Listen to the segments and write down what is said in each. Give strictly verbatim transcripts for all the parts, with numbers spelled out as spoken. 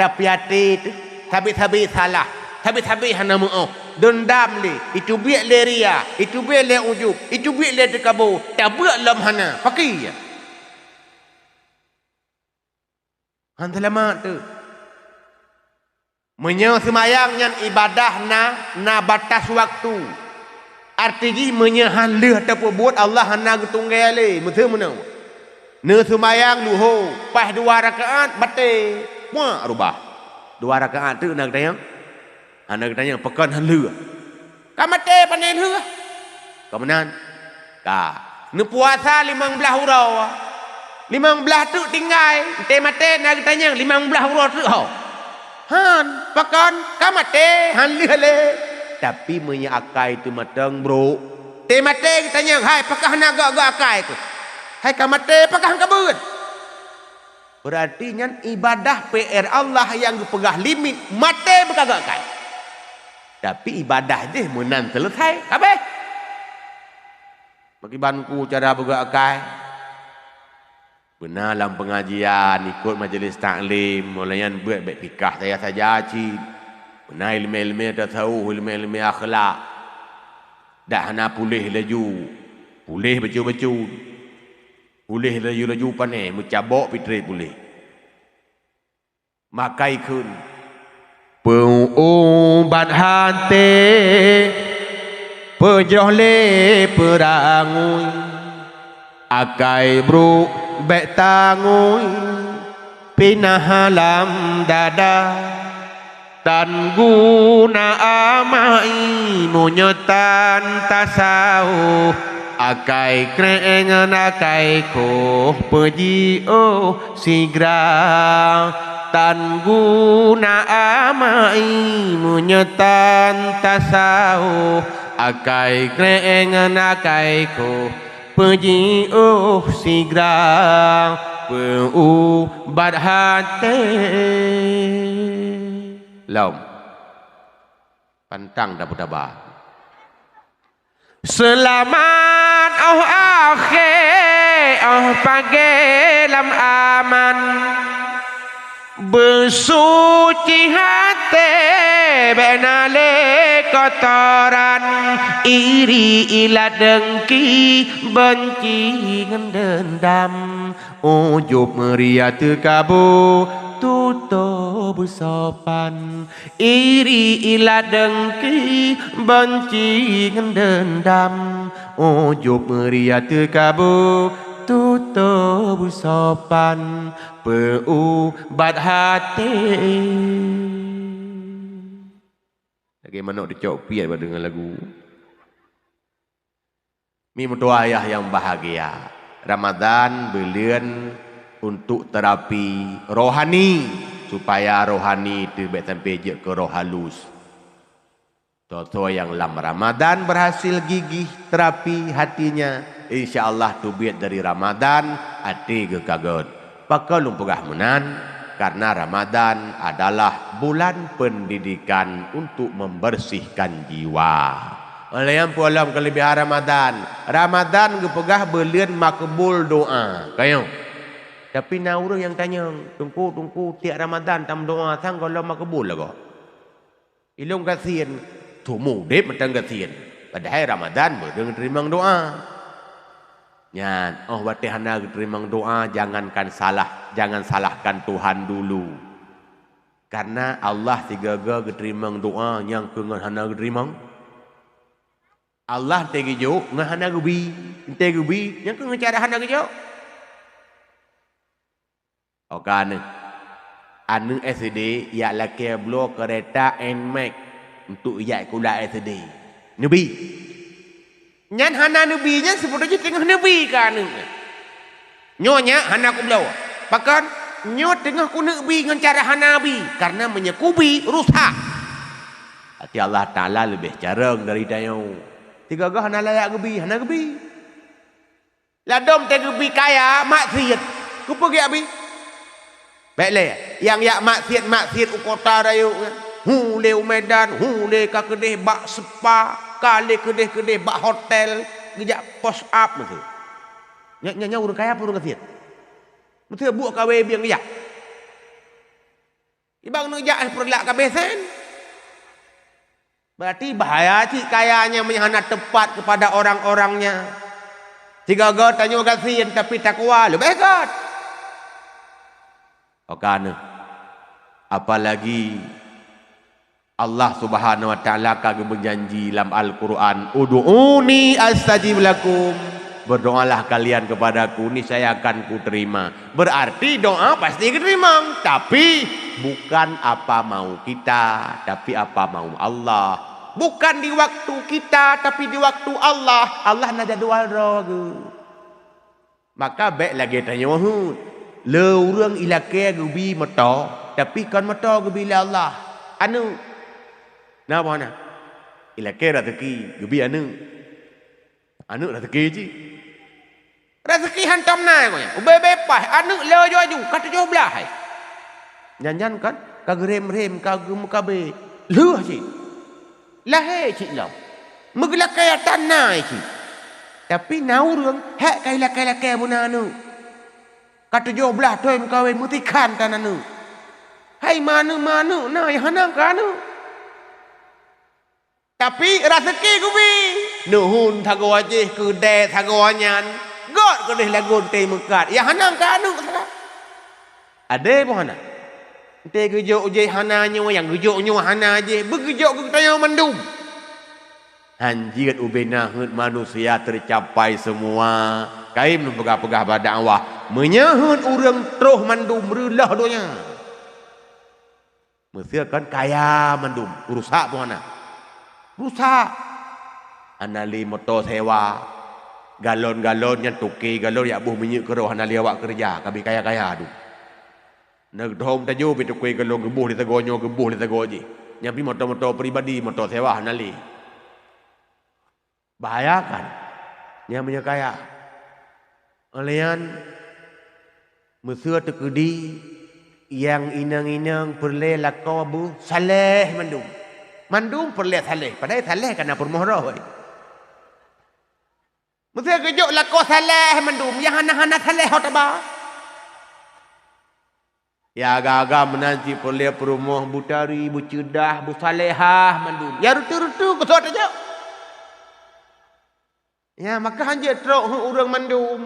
Tapi até teuh, sabe-sabe salah, sabe-sabe hana meu'oh, deundam lé, iteubiet lé ria, iteubiet lé ujub, iteubiet lé teukabo, tabeuet lom hana. Pakri nyan? Han seulamat teuh. Meunyoe seumayang nyan ibadah na, na batas waktu, arti jih meunyoe han lheueh tapeubuet, Allah hana geutunggée lé. Meuseu meunoe, neuseumayang luho, paih dua rakaat, batée, muak rubah. Dua rakaat teuk na geutanyong? Hana geutanyong, pakon han lheueh? Ka maté pane lheueh? Ka meunan? Ka. Neupuasa limong blaih uroe. Limong blaih teuk tinggai, enté maté na geutanyong, limong blaih uroe teuk ho? Han, pakon? Ka maté, han lheueh lé. Tapi meunyoe akai teuh mantong brok, enté maté geutanyong, "Hai, pakon hana gok-gok akai teuh? Hai ka maté, pakon han ka beuet?" Beurati nyan ibadah P R Allah nyang geupeugah limit, maté beukagok akai. Tapi ibadah jih meunan seuleusai, habéh. Pakriban ku cara beugok akai? Beuna lam peungajian, ikot majelis taklim, mulai nyan beuet bék pikah saja-saja cit. Beuna ileumé-ileumé tasawuf, ileumé-ileumé akhlak. Dak hana puléh laju, puléh bacut-bacut. Puléh laju-laju pane, meucabok pitrét puléh. Makai kheun, peuubat até, peujroh lé peurangui, akai brok bék tangui, pinah lam dada. Tan guna amai meunyoe tan tasawuf, akai kreueng ngon akai khoh peujiôh sigra. Tan guna amai meunyoe tan tasawuf, akai kreueng ngon akai khoh peujiôh sigra, peuubat até. Lom. Pantang tapeutabah. Seulamat óh akhé, óh pagée lam aman. Beusuci até bék na lé kotoran, iri, ilat, deungki, beunci ngon deundam, ujub, meuria, teukabo, tutoe beusopan, iri, ilat, deungki, beunci ngon deundam, ujub, meuria, teukabo, tutoe beusopan, peuubat até. Lagée manok teucok piet bak deungon lagu. Mi meutuah ayah nyang bahgia, Ramadan buleuen untuk terapi rohani, supaya rohani teuh bék sampai jeuet keu roh halus. Soe-soe nyang lam Ramadan berhasil gigih terapi hatinya, insya Allah teubiet dari Ramadan até geuh ka gét. Pakon lôn peugah meunan? Karena Ramadan adalah bulan pendidikan untuk membersihkan jiwa. Oleh nyang peue lom keulebihan Ramadan? Ramadan geupeugah buleuen makbul doa. Kayong. Tapi na ureuëng nyang tanyong, "Teungku, Teungku, tiek Ramadan tameudoa sang gohlom makbul lagoe?" Ilong gasien, tumu udeb mantong gasien. Padahai Ramadan meureun geuteurimong doa. Nyan, óh watée hana geuteurimong doa, jangankan salah, jangan salahkan Tuhan dulu. Karena Allah sigaga geuteurimong doa nyang keu ngon hana geuteurimong. Allah teuh geujok ngon hana geubi, teuh geubi nyang keu ngon cara hana geujok. Oka aneuëk, aneuëk S D jak lakée bloe keureta Nmax untuk jak sikula S D. Neubi. Nyan hana neubi nyan sibeutôi jih teungoh neubi keu aneuëk nyan. Nyoe nyak hana kubloe. Pakon? Nyoe teungoh kuneuk bi ngon cara hana bi, karena meunyoe kubi rusak. Até Allah Taala leubeh carông dari tanyoe. Sigoe-goe hana layak geubi, hana geubi. Ladom teuh geubi kaya maksiet, keupeue geujak bi? Bék lé, nyang jak maksiet-maksiet u kota rayeuk nyan, hu lé u Medan, hu lé ka keudeh bak spa, ka lé keudeh-keudeh bak hotel, geujak post up meusu. Nyan, nyan, nyan ureuëng kaya peue ureuëng maksiet? Meusu buet kawé bieng geujak. Ibang neujak eh peureulak ka besen. Berarti bahaya cit kaya nyan meunyo hana teupat keupada orang-orangnya. Sigoe-goe tanyoe gasien tapi takwa leubeh göt. Oka neuh. Apalagi Allah Subhanahu wa Taala ka geumeujanji lam Al-Qur'an, "Ud'uni astajib lakum." Berdoalah kalian kepadaku, niscaya akan kuterima. Berarti doa pasti geuteurimong, tapi bukan apa mau kita, tapi apa mau Allah. Bukan di waktu kita, tapi di waktu Allah. Allah na jadwal droe geuh. Maka bék lagée tanyoe heuet. Le ureuëng ilakée geubi moto, tapi kon moto geubi lé Allah. Aneuk. Na boh na? Ilakée raseuki geubi aneuk. Aneuk raseuki cit. Raseuki hantom na gobnyan. Ubé-bé paih aneuk le aju-aju ka tujoh blaih hai. Nyan-nyan kan ka geurem-rem, ka geumeukabe. Lheueh cit. Lahé cit lom. Meugeulakée atan na cit. Tapi na ureuëng hék ka ilakée-lakée beuna aneuk. Ka tujoh blaih thon meukawen meutikhan tan aneuk. Hai maneuk-maneuk na nyang hana ka aneuk. Tapi raseuki geubi. Neuhun sagoe jih keudée sagoe nyan. Göt keudeh lagon tée meukat. Nyang hana ka aneuk sagai. Adé boh hana. Enté geujok jih hana nyoe, nyang geujok nyoe hana jih, beugeujok geutanyoe mandum. Han jeuet ubé na heuet manusia teucapai seumua. Kaim lôn peugah-peugah bak dakwah, meunyoe heuet ureuëng troh mandum reuloh donya. Meuseu kon kaya mandum, rusak boh hana. Rusak. Hana lé moto sewa. Galon-galon nyan toke galon yak boh minyeuk keudroe hana lé awak keureuja, ka bit kaya-kaya dum. Na geuthom tajoe pih toke galon geuboh lé sagoe nyoe geuboh lé sagoe jih. Nyan pih moto-moto pribadi, moto sewa hana lé. Bahaya kan? Nyan meunyoe kaya. Óh lheueh nyan, meuseu teukeudi nyang inong-inong peureulée lakoe beusaléh mandum. Mandum peureulée saléh, padahai saléh ka na peurumoh roh. Meuseu geujok lakoe saléh mandum, nyang hana-hana saléh ho taba. Ya agam-agam meunan cit peureulée peurumoh beutari, beuceudah, beusalehah mandum. Ya reuteu-reuteu keu soe tajok. Ya maka hanjeuet trok heuet ureuëng mandum.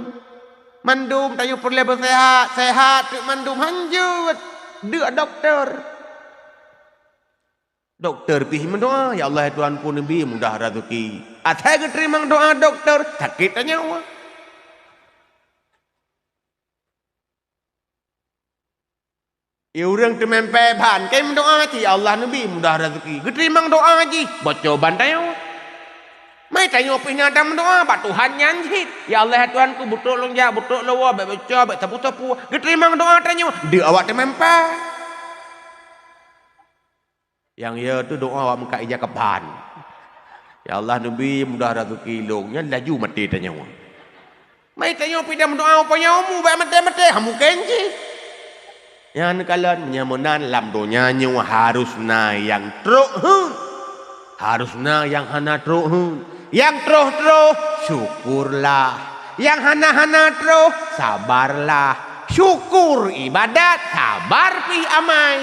Mandum tanyoe peureulée beusehat, sehat teuk mandum hanjeuet deuk dokto. Dokto pih meudoa, "Ya Allah, ya Tuhanku, neubi mudah raseuki." Asai geuteurimong doa dokto, sakét tanyoe. Ya ureuëng teumeumpée ban, kai meudoa cit, "Ya Allah, neubi mudah raseuki." Geuteurimong doa jih, boco ban tanyoe. Mai tanyoe pih na meudoa bak Tuhan nyan cit, "Ya Allah, ya Tuhanku, beutrok lôn jak, beutrok lôn woe, bék boco, bék sapeue-sapeue." Geuteurimong doa tanyoe, deuk awak teumeumpée. Nyang ya tu doa awak meukat ija kapan. "Ya Allah, neubi mudah raseuki lôn." Nyan laju maté tanyoe. Mai tanyoe pih meudoa, "Apa nyoe mu bék maté-maté, hamu kenci." Nyan kalon meunyoe meunan lam donya nyoe harus na nyang trok heuet. Harus na nyang hana trok heuet. Nyang troh-troh, syukurlah. Nyang hana-hana troh, sabarlah. Syukur ibadat, sabar pih amai.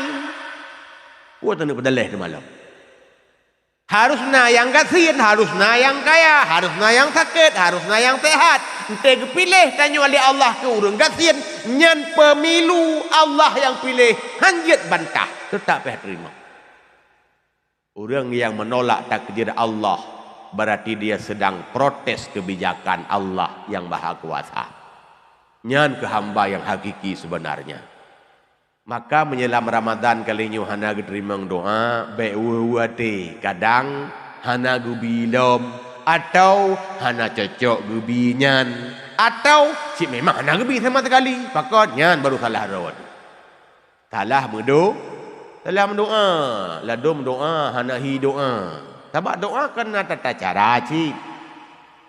Wah, tanyoe peudaléh teumalom. Harus na nyang gasien, harus na nyang kaya, harus na nyang sakét, harus na nyang sehat. Enté geupiléh tanyoe lé Allah keu ureuëng gasien, nyan peumilu Allah nyang piléh, hanjeuet bantah, teutap pih teurimong. Ureuëng nyang meunolak takdir Allah, berarti dia sedang protes kebijakan Allah nyang Maha Kuasa. Nyan keuh hamba nyang hakiki sebenarnya. Maka meunyoe lam Ramadhan kali nyoe hana geuteurimong doa, bék weueh-weueh até. Kadang hana geubi lom, atawa hana cocok geubi nyan, atawa cit memang hana geubi sama sekali. Pakon nyan baru salah droe. Salah meudo-, salah meudoa. Ladôm doa hana hi doa. Sabab doa kan na tata cara cit.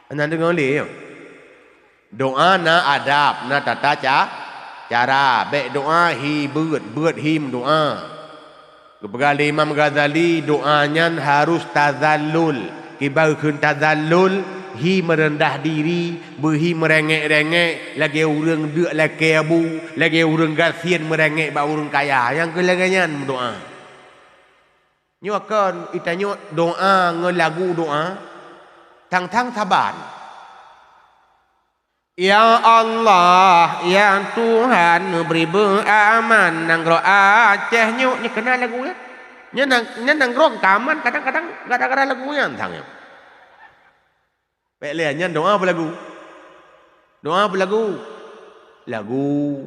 Hana deungoe lé nyoe. Doa na adab, na tata ca-, cara. Bék doa hi beuet, beuet hi meudoa. Geupeugah lé Imam Ghazali, doa nyan harus tazallul. Kiban kheun tazallul, Hi meureundah diri, beuhi meurengek-rengek, lagée ureuëng deuk lakée bu, lagée ureuëng gasien meurengek bak ureuëng kaya. Nyang keu lagée nyan meudoá. Nyoe kon itanyoe doá ngon lagu doá, thang-thang saban. Ya Allah, ya Tuhan, bri beu aman nanggroe Aceh nyoe. Nyoe keunan lagu nyan. Nyan nang-, nyan nanggroe ka aman kadang-kadang gara-gara lagu nyan sang nyoe. Bék lé nyan doá peulagu. Doá peulagu. Lagu.